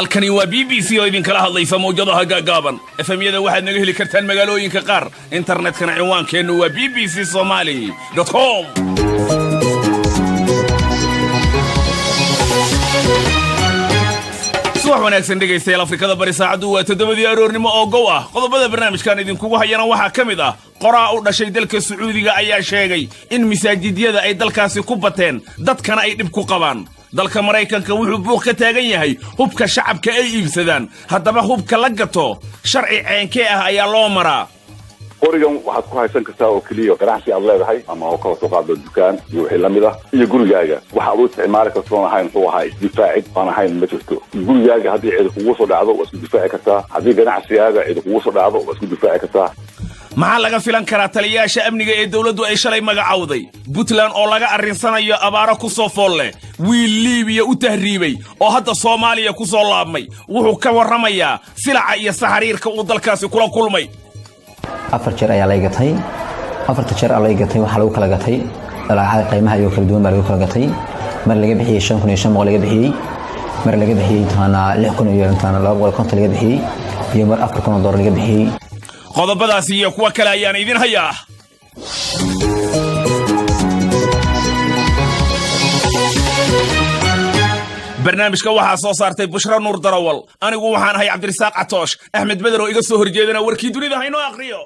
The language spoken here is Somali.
Halkani waa BBC oo idinkala hadlaysa mawjadaha gaagaaban. FM-yada waxaad naga heli kartaan magaalooyinka qaar, internetkana cinwaankeennu waa bbcsomali.com. Subax wanaagsan dhegaystayaal. Afrikada Bari saacaddu waa 7-dii aroornimo oo gow ah. Qodobada barnaamijkan idinkugu hayana waxaa ka mid ah: qoraa u dhashay dalka Sacuudiga ayaa sheegay in masaajidyada ay dalkaasi ku bateen, dadkana ay dhib ku qabaan. Dalka Maraykanka wuxuu buuq ka taagan yahay hubka shacabka ay iibsadaan. Haddaba hubka la gato sharci ceenkee ah ayaa loo maraa? Qorigan waxaad ku haysan kartaa oo keliya ganacsi aad leedahay ama oo kala soo qaado dukaan iyo wixii lamid ah iyo gurigaaga. Waxa aad u isticmaali kartoon ahayn muxuu ahaa isdifaacid aan ahayn ma jirto. Gurigaaga haddii cidi kugu soo dhacdo, waa isku difaaci kartaa. Haddii ganacsigaaga cidi kugu soo dhacdo, waa isku difaaci kartaa. Maxaa laga filan karaa taliyayaasha amniga ee dowladdu ay shalay magacowday? Puntland oo laga arrinsanayo abaaro ku soo fool leh. Wiil Liibiya u tahriibay oo hadda Soomaaliya ku soo laabmay wuxuu ka warramayaa silaca iyo saxariirka uu dalkaasi kula kulmay. Afar jeer ayaa lay gatay. Afarta jeer aa lay gatay waxaa lagu kala gatay lacagada qiimaha iyo kala duwan baa lagu kala gatay. Mar laga bixiyey 5500 laga bixiyey, mar laga bixiyey intaana 6250 laga bixiyey, iyo mar $4000 laga bixiyey. Qodobadaasi iyo kuwo kale ayaan idin hayaa. Barnaamijka waxaa soo saartay Bushra Nuur Darawal. Anigu waxaan ahay Cabdirasaaq Catoosh. Axmed Beder oo iga soo horjeedana warkii dunida haynoo aqriyo.